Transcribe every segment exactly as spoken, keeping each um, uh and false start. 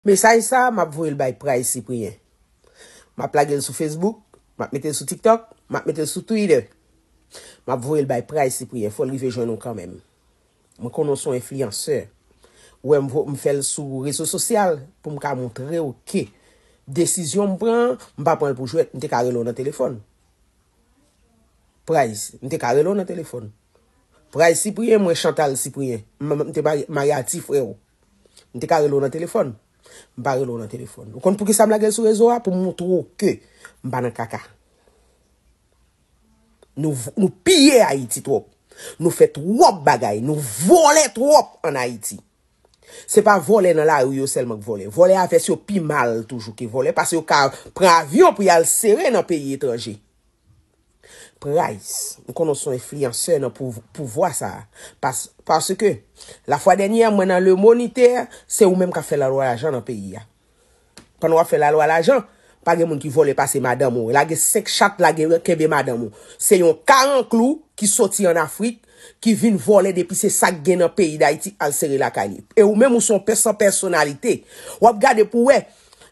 Mesaj sa a, m ap voye l bay Pray Cyprien. M ap lage l sou Facebook, m ap mete l sou TikTok, m ap mete l sou Twitter. M ap voye l bay Pray Cyprien, fò l rive jwenn ou kanmenm. Mwen konnen w se yon enfliyansè. Ou wè m vo-, m fè l sou rezo sosyal pou m ka montre w ke desizyon m pran an, m pa pran l pou jwèt, m te ka rele w nan telefòn. Pray, m te ka rele w nan telefòn. Pray Cyprien, mwen Chantal Cyprien. M, m te mari-, marye a ti frè w. M te ka rele w nan telefòn. M pa rele w nan telefòn. Ou konn poukisa m lage l sou rezo a? Pou m montre w ke m pa nan kaka. Nou, nou piye Ayiti twòp. Nou fè twòp bagay. Nou vòlè twòp ann Ayiti. Se pa vòlè nan lari yo sèlman k vòlè. Vòlè a vès yo pi mal toujou ke vòlè, paske yo ka pran avyon pou y al sere nan peyi etranje. Pray, m konnen w se yon enfliyansè nan pou-, pouvwa sa a. Pas-, paske, lafwa dènyè, mwen nan Le Moniteur, se ou menm k ap fè lalwa lajan nan peyi a. Pandan w ap fè lalwa lajan, pa gen moun ki vòlè pase madanm ou. Lage senk chat, lage, kenbe madanm ou. Se yon karanklou ki soti ann Afrik, ki vin vòlè depi se sa k gen nan peyi Dayiti al sere lakay li. E ou menm ou se yon pè-, san pèsonalite. W ap gade pou w wè.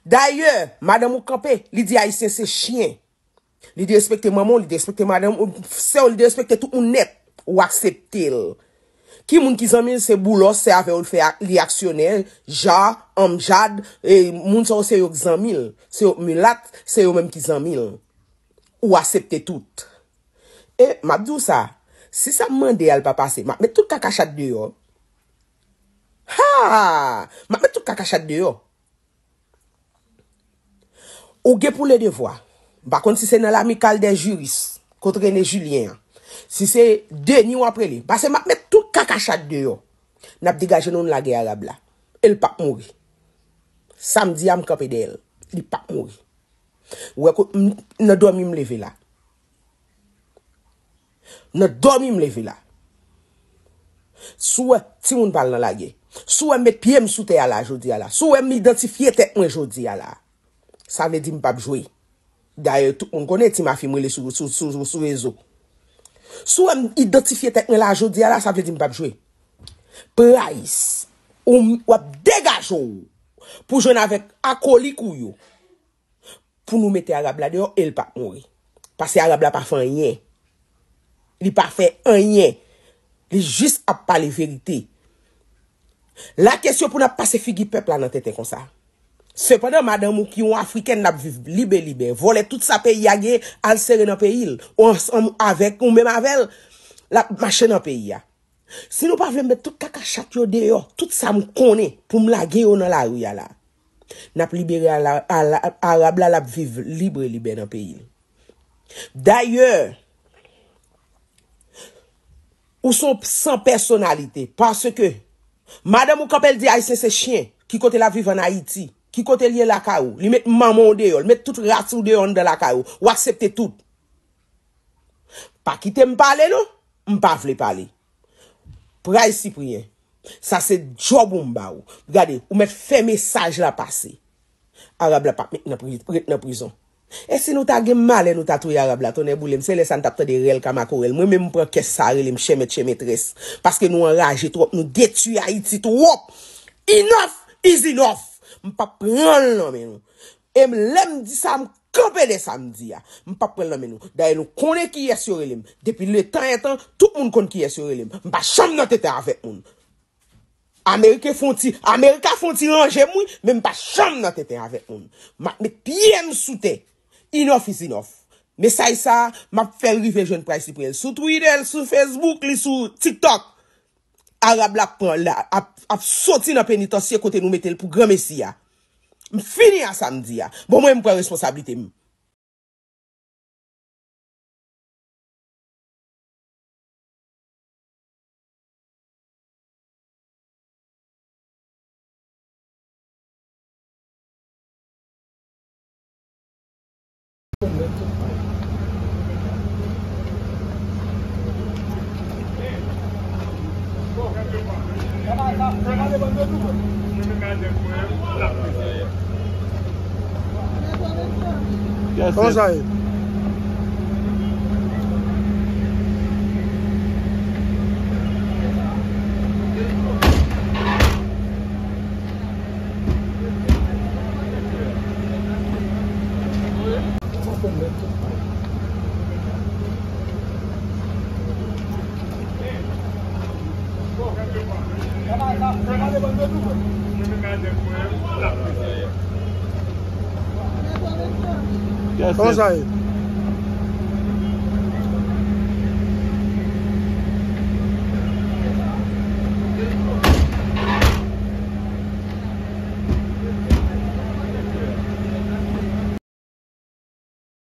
Dayè, madanm ou kanpe, li di Ayisyen se chyen. Li derespekte manman w, li derespekte madanm ou, sè w, li derespekte tout moun nèt. Ou aksepte l. Ki moun ki zanmi l? Se Boulos, se avè w l fè ak-, li aksyonè, Ja, Amjad, e moun sa yo se yo k zanmi l. Se yo k milat, se yo menm ki zanmi l. Ou aksepte tout. E m ap di w sa, si sa m mande a l pa pase, m ap met tout kaka chat deyò. Ha! M ap met tout kaka chat deyò. Ou gen pou le devwa. M pa konn si se nan L'Amicale des juristes, kot René Julien an. Si se Denis w ap rele. Pase m ap met tout kaka chat deyò. N ap degaje nou, n lage Arab la. E l p ap mouri. Sa m di a, m kanpe dèyè l. Li p ap mouri. Ou wè ko-, m, nan dòmi m leve la. Nan dòmi m leve la. Si w wè timoun pa al nan lagè. Si w wè m met pye m sou tè a la jodi a la. Si w wè m idantifye tèt mwen jodi a la. Sa vle di m p ap jwe. Dayè, tout moun konnen Ti Mafi m rele sou, sou, sou, sou rezo. Si w wè m idantifye tèt mwen la jodi a la, sa vle di m p ap jwe. Pray, ou, w ap degaje w pou jwenn avèk akolik ou yo. Pou nou mete Arab la deyò e l p ap mouri. Paske Arab la pa fè anyen. Li pa fè anyen. Li jis ap pale verite. La kesyon pou n ap pase figi pèp la nan tenten konsa. Sepandan, madanm ou ki yon Afrikèn l ap viv libelibè, vòlè tout sa peyi a gen, al sere nan peyi l, ou ansanm avèk, ou menm avè l, l ap mache nan peyi a. Si nou pa vle m met tout kaka chat yo deyò, tout sa m konnen pou m lage yo nan lari a la, n ap libere ala-, ala-, Arab la, l ap viv libre libè nan peyi l. Dayè, ou se yon san pèsonalite, paske madanm ou kanpe l di Ayisyen se chyen, ki kote l ap viv ann Ayiti, ki kote l ye lakay ou, li met manman w deyò, l met tout ras ou deyò anndan lakay ou, ou aksepte tout. Pa kite m pale non, m pa vle pale. Pray Cyprien, sa se djòb ou m ba ou. Gade, ou mèt fè mesaj la pase. Arab la p ap met nan pri-, ret nan prizon. E si nou ta gen malè, nou ta touye Arab la, tonnè boule m, se lè sa n t ap tande rèl ka makorèl. Mwen menm, m pran kès sa, rele m chè mèt, chè metrès. Paske nou anraje twòp, nou detwi Ayiti twòp. Enough is enough. M p ap pran l nan men nou. E m, lè m di sa, m kanpe dèyè sa m di a. M p ap pran l nan men nou. Dayè, nou konnen kiyès yo rele m. Depi letan ètan, tout moun konn kiyès yo rele m. M pa janm nan tenten avèk moun. Ameriken fè yon ti, Amerika fè yon ti ranje m, wi, men m pa janm nan tenten avèk moun. M ap met pye m sou tè. Enough is enough. Mesaj sa a, m ap fè l rive jwenn Pray Cyprien. Sou Twitter, sou Facebook, li sou TikTok. Arab la ap pran, la, ap, ap soti nan penitansye kote nou mete l pou granmesi a. M fini a sa m di a. Bon, mwen, m pran responsablite m. Kòman sa ye? Kòman sa ye?